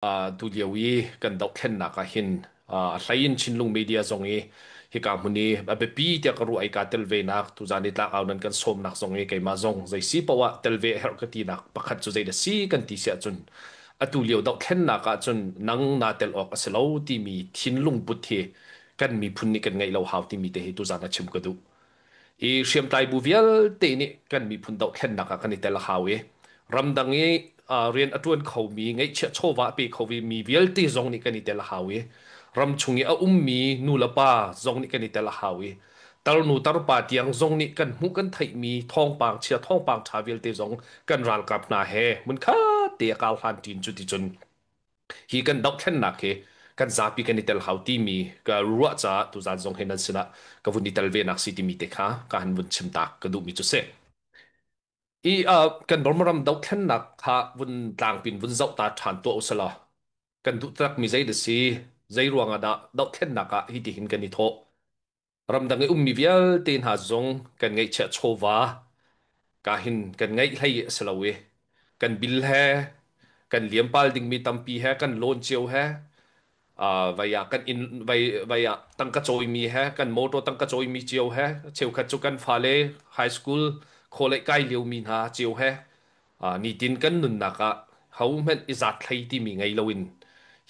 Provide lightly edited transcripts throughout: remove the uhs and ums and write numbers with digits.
Tulio i kan dohthlennak ah hin a hlei in Chinlung media zong i hika hmun i a biapi tiah ka ruah i kaa tel venak tuzaan i tlangau nan kan sawmnak zong i keimah zong zei si paoh ah tel ve a herh ka tinak pakhat cu zei dah si kan ti si ahcun atu lio dohthlennak ahcun nang naa tel awk a si lo timi thinlung put hi kan miphun nih kan ngeih lo hau timi te hi tuzaan ah chim ka duh. Hi hriamtlai bu vialte nih kan miphun dohthlennak ah kan i tel a hau i ramdang i rian a ṭuan khomi ngeihchiah chawva a pe khomi mi vialte zong nih kan i tel a hau i ramchung i a ummi nu le pa zong nih kan i tel a hau i tarnu tarpa tiang zong nih kan hmuh kan theihmi thawngpang chia thawngpang ṭha vialte zong kan ralkap hna he hmunkhat te a kau hlan ṭin cu ti cun hi kan dohthlennak hi kan zapi kan i tel hau timi ka ruah caah tuzaan zong hi nan sinah ka vun i tel ve nak si timi te kha ka han vun chim tak ka duhmi cu si. I kan Burma ram dohthlennak kha vun tlangpin vun zoh ta ṭhan tuah usalaw kan duh takmi zei dah si zei ruangah dah dohthlennak ah hi ti hin kan i thawh ramdang i ummi vialte hna zong kan ngeihchiah chawva ka hin kan ngeih hlei a si lo i kan bil he kan liampal dingmi tampi he kan lawn cio he vai ah kan inn vai vai ah tangka cawimi he kan motor tangka cawimi cio he cheukhat cu kan fale high school khawlei kai liomi hna cio he nitin kan nunnak ah hohmanh i zat thlei timi ngei loin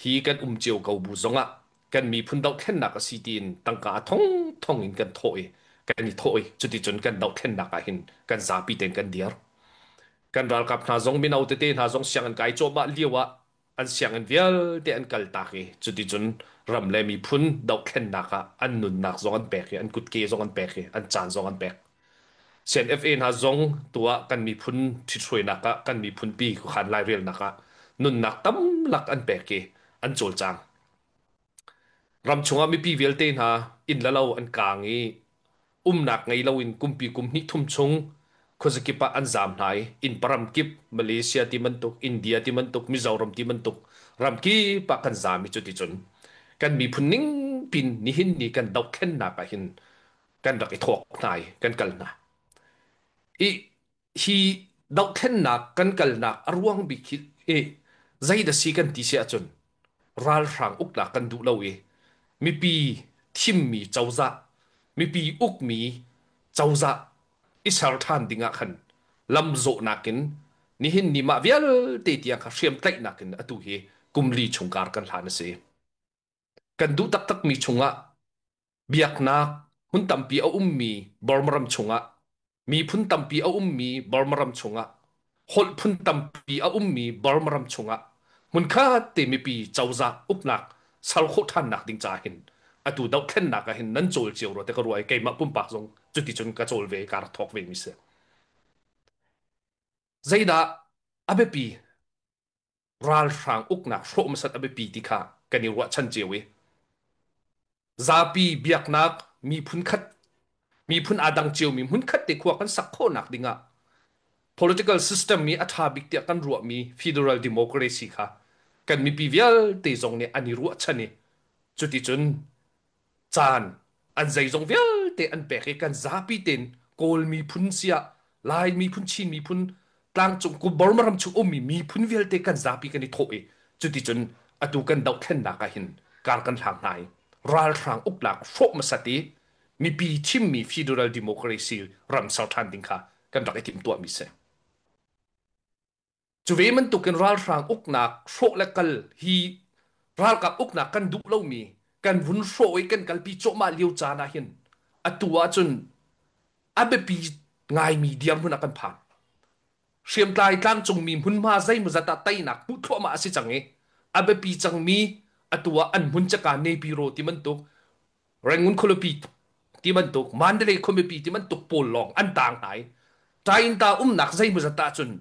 hi kan um cio ko bu zongah kan miphun dohthlennak a si tiin tangka a thongthong in kan thawh i kan i thawh i cuticun kan dohthlennak ah hin kan zapi tein kan dir. Kan ralkap hna zong mino tete hna zong sianginn kai cuahmah lio ah an sianginn vialte an kal tak i cuticun ram le miphun dohthlennak ah an nunnak zong an pek i an kutke zong an pek i an caan zong an pek. CNFA hna zong tuah kan miphun ṭhithruainak ah kan miphun pi khuakhan lairelnak ah nunnak tamlak an pek i an cawlcang. Ram chungah mipi vialte hna inn le lo an kaang i umnak ngei loin kumpi kum hnih thum chung khuazakip ah an zaam hna i inn param kip Malaysia ti bantuk, India ti bantuk, Mizoram ti bantuk ram kip ah kan zaam i cuticun kan miphun ning pin nihin ni kan dohthlennak ah hin kan rak i thawk hna i kan kal hna. I hi dohthlennak kan kalnak a ruang bik hi i zei dah si kan ti si ahcun ralhrang uknak kan duh lo i mipi thimmi cozah mipi ukmi cozah i ser ṭhan ding ah khan lam zawhnak in nihin ni mah vialte tiang kha hriamtlaihnak in atu hi kum li chung kar kan hlan a si. Kan duh taktakmi chungah biaknak hmun tampi a ummi Burma ram chungah miphun tampi a ummi Burma ram chungah holh phun tampi a ummi Burma ram chungah hmunkhat te mipi cozah uknak sal khawh ṭhannak ding ca hin atu dohthlennak ah hin nan cawl cio rua te ka ruah i keimah pumpak zong cuticun ka cawl ve ka rak thawk ve mi si. Zeidah a biapi ralhrang uknak hrawh hmasat a biapi ti kha kan i ruahchan cio i zapi biaknak miphun khat miphun aa dang ciomi hmunkhat te khua kan sak khawhnak dingah political system i a ṭha bik tiah kan ruahmi federal democracy kha kan mipi vialte zong nih an i ruahchan i cuticun caan an zeizong vialte an pek i kan zapi tein Kawl miphun siah Lai miphun Chin miphun tlangcung Burma ram chung ummi miphun vialte kan zapi kan i thawh i cuticun atu kan dohthlennak ah hin kar kan hlang hna i ralhrang uknak hrawh hmasat i mipi thimmi federal democracy ram ser ṭhan ding kha kan rak i timhtuahmi si. Cu ve bantukin ralhrang uknak hrawh le kal hi ralkap uknak kan duh lomi kan vun hrawh i kan kalpi cuahmah lio caan ah hin atu ahcun a biapi ngaimi dirhmun ah kan phan. Hriamtlai tlangcungmi hmunhma zeimawzat ah teinak hmuh thluahmah a si cang i a biapi cangmi atu ah an hmun caka Nepiro ti bantuk Rangoon khualipi ti bantuk Mandalay khuamipi ti bantuk pawl lawng an taang hna i Tainta umnak zeimawzat ahcun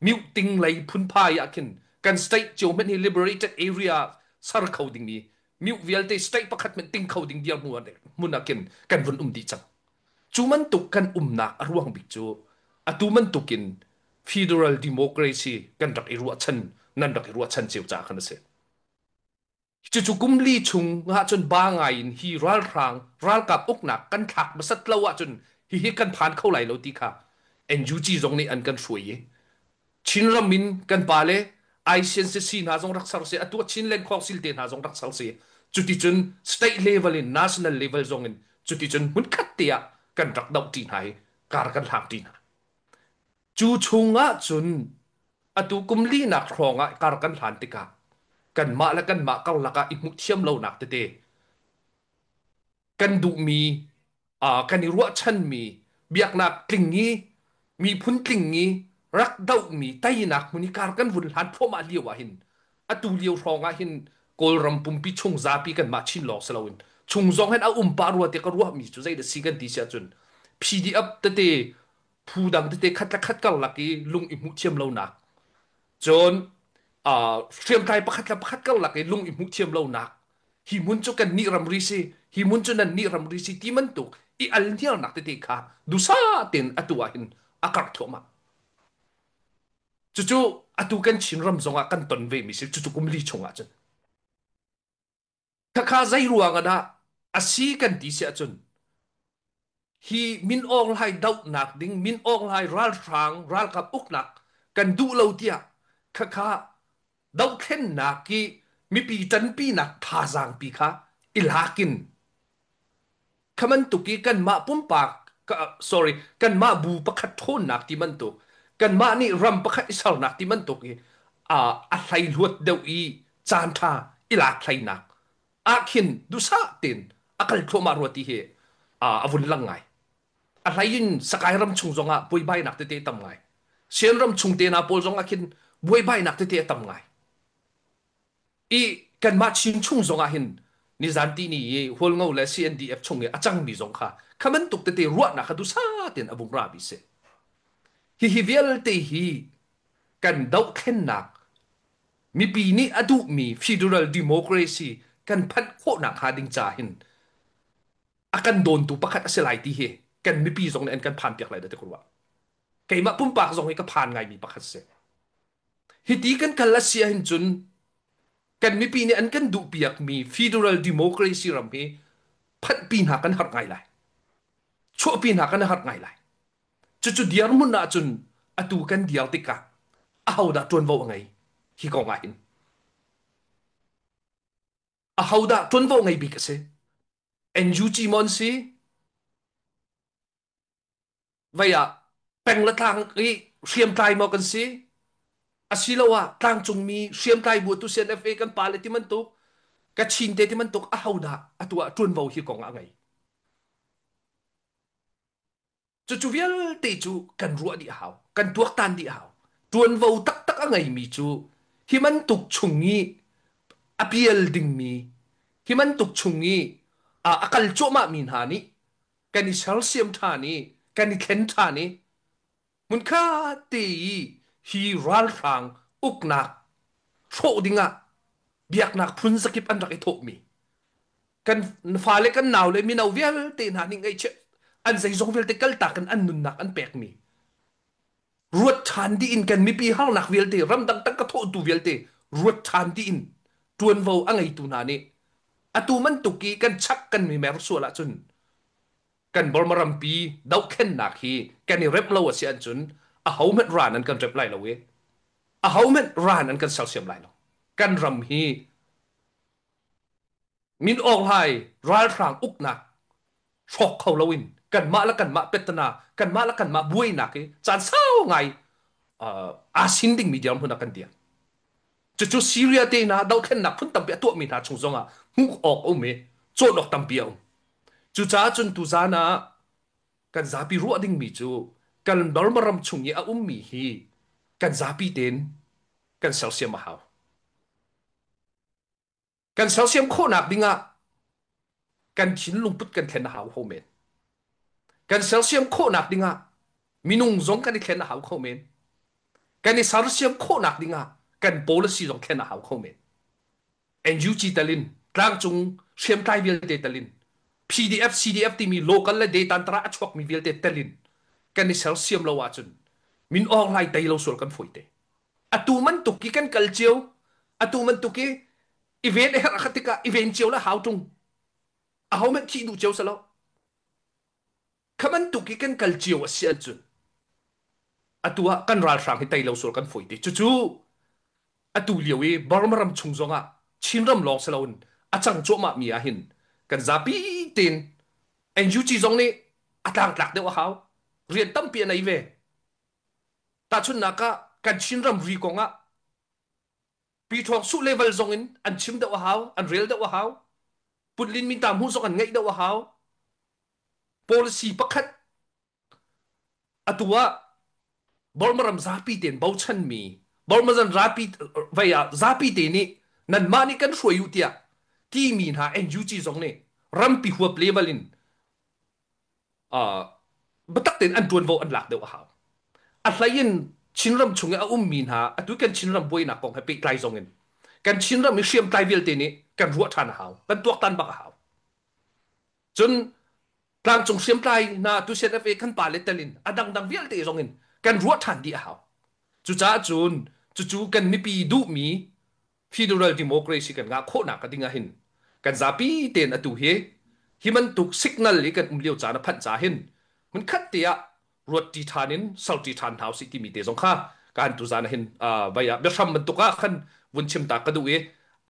mute lei phunphai ah khin kan state cio hmanh hi liberated area ser kho dingmi mute vialte state pakhat hmanh ting kho ding dirhmun hmun ah khin kan vun um dih cang. Cu bantuk kan umnak a ruang bik cu atu bantukin federal democracy kan rak i ruahchan nan rak i ruahchan cio caah khan a si. Cucu kum li chung ahcun ba ngai in hi ralhrang ralkap uknak kan thlak hmasat lo ahcun hihi kan phan kho lai lo ti kha NUG zong nih an kan hruai i Chinram in kan pale ICNCC hna zong rak ser si, atu Chinland Council te hna zong rak ser si. Cuticun state level in national level zong in cuticun hmunkhat te ah kan rak doh ṭi hna i kar kan hlang ṭi hna. Cu chung ah cun atu kum linak hrawng ah kar kan hlan tikah kanmah le kanmah karlak ah i hmuh thiam lonak tete kan duhmi kan i ruahchanmi biaknak tling i miphun tling i rak dohmi teinak hmun i kar kan vun hlan thluahmah lio ah hin atu lio hrawng ah hin Kawlram pumpi chung zapi kanmah Chin lawng si loin chung zong hin a um pah rua ti ka ruahmi cu zeidah si kan ti si ahcun PDF tete phu dang tete khat le khat karlak i lung i hmuh thiam lonak cun hriamtlai pakhat le pakhat karlak i lung i hmuh thiam lonak hi hmun cu kan nih ramri si hi hmun cu nan nih ramri si ti bantuk i al hniarnak tete kha dusa tein atu ah hin a karh thluahmah. Cucu atu kan Chin ram zongah kan ton ve mi si cucu kum li chung ah cun khakha zei ruang ah dah a si kan ti si ahcun hi Min Aung Hlaing dohnak ding Min Aung Hlaing ralhrang ralkap uknak kan duh lo tiah khakha dohthlennak i mipi ṭanpinak thazaang pi kha i lak in kha bantuk i kanmah pumpak sorry kanmah bu pakhat ṭhawnnak ti bantuk kanmah nih ram pakhat i sernak ti bantuk i a hleihluat deuh i caan ṭha i lak hleinak ah khin duhsah tein a kal thluahmah rua ti hi a vun lang ngai. A hlei in Sakai ram chung zongah buaibainak tete tam ngai. Sian ram chung te hna pawl zongah khin buaibainak tete a tam ngai. I kanmah Chin chung zongah hin nizan ti ni i Hualngo le CNDF chung i a cangmi zong kha kha bantuk tete ruahnak kha duhsah tein a vung ra mi si. Hihi vialte hi kan dohthlennak mipi nih a duhmi federal democracy kan phanh khawhnak hnga ding ca hin a kan dawntu pakhat a si lai ti hi kan mipi zong nih an kan phan piak lai dah ti ka ruah. Keimah pumpak zong hi ka phan ngaimi pakhat si. Hiti kan kal a si ahhin cun kan mipi nih an kan duhpiakmi federal democracy ram hi phanhpi hna kan harh ngai lai. Chuahpi hna kan harh ngai lai. Cucu dirhmun ahcun atu kan dir tikah ahodah ṭuanvo a ngei hi kong ah hin? Ahodah ṭuanvo ngei bik a si? NUG maw an si? Vei ah peng le tlang i hriamtlai maw kan si? Asiloah tlangcungmi hriamtlai bu tu CNFA kan pale ti bantuk Kachin te ti bantuk ahodah atu ah ṭuanvo hi kong ah a ngei? Cucu vialte cu kan ruah dih a hau, kan tuaktan dih a hau. Ṭuanvo taktak a ngeimi cu hi bantuk chung i a pial dingmi, hi bantuk chung i a kal cuahmahmi hna nih kan i sersiam ṭhan i kan i thlen ṭhan i hmunkhat te i hi ralhrang uknak hrawh dingah biaknak phun zakip an rak i thawhmi kan fale kan nau le mino vialte hna nih ngaihchiat an zeizong vialte kaltak in an nunnak an pekmi ruat ṭhan dih in kan mipi harnak vialte ramdang tangka thawhtu vialte ruat ṭhan dih in ṭuanvo a ngeitu hna nih atu bantuk i kan chak kan mi mer sual ahcun kan Burma rampi dohthlennak hi kan i remh lo a si ahcun ahohmanh ran an kan rep lai lo i ahohmanh ran an kan sersiam lai lo. Kan ram hi Min Aung Hlaing ralhrang uknak hrawk kho loin kanmah le kanmah petana kanmah le kanmah buainak hi caan sau ngai aa sin dingmi dirhmun ah kan dir. Cucu Syria te hna dohthlennak phun tampi a tuahmi hna chung zongah hmuh awk a um i cawn awk tampi a um. Cucaah cun tuzaan ah kan zapi ruah dingmi cu kan Burma ram chung i a ummi hi kan zapi tein kan sersiam a hau. Kan sersiam khawhnak dingah kan thinlung put kan thlen a hau kho men. Kan sersiam khawhnak dingah minung zong kan i thlen a hau kho men. Kan i sersiam khawhnak dingah kan policy zong thlen a hau kho men. NUG talin tlangcung hriamtlai vialte talin PDF CDF timi local le detantara a chuakmi vialte telin kan i sersiam lo ahcun min awng lai tei lo sual kan fawi te. Atu bantuk i kan kal cio, atu bantuk i i ven a herh khat tikah i ven cio le hau ṭung. Ahohmanh thih duh cio si lo. Kha bantuk i kan kal cio a si ahcun atu ah kan ralhrang hi tei lo sual kan fawi te. Cucu. Atu lio i Burma ram chung zongah Chinram lawng si loin a cang cuahmah mi ah hin kan zapi tein NUG zong nih a tlangtlak deuh a hau. Rian tampi a nei ve. Tahchunhnak ah kan Chinram ri kong ah Pi Ṭhawng Suh level zong in an chim deuh a hau, an rel deuh a hau. Punlin Minta hmuh zong an ngeih deuh a hau. Policy pakhat atu ah Burma ram zapi tein bochanmi Burma zan rapi vei ah zapi te nih nanmah nih kan hruai u tiah timi hna NUG zong nih rampi huap level in uh, biatak tein an ṭuanvo an lak deuh a hau. A hlei in Chinram chung i a ummi hna atu kan Chinram buainak kong he pehtlai zong in kan Chinram i hriamtlai vialte nih kan ruah ṭhan a hau, kan tuaktan bak a hau. Cun tlangcung hriamtlai hna tu CNFA kan pa le tel in a dangdang vialte zong in kan ruah ṭhan dih a hau. Cucaah cun cucu kan mipi duhmi federal democracy kan ngah khawhnak ka ding ah hin kan zapi tein atu hi hi bantuk signal i kan um lio caan a phanh ca hin hmunkhat te ah ruat ṭi ṭhan in ser ṭi ṭhan hna usih timi te zong kha kan tu zan ah hin vai ah biahram bantuk ah khan vun chim ta ka duh i.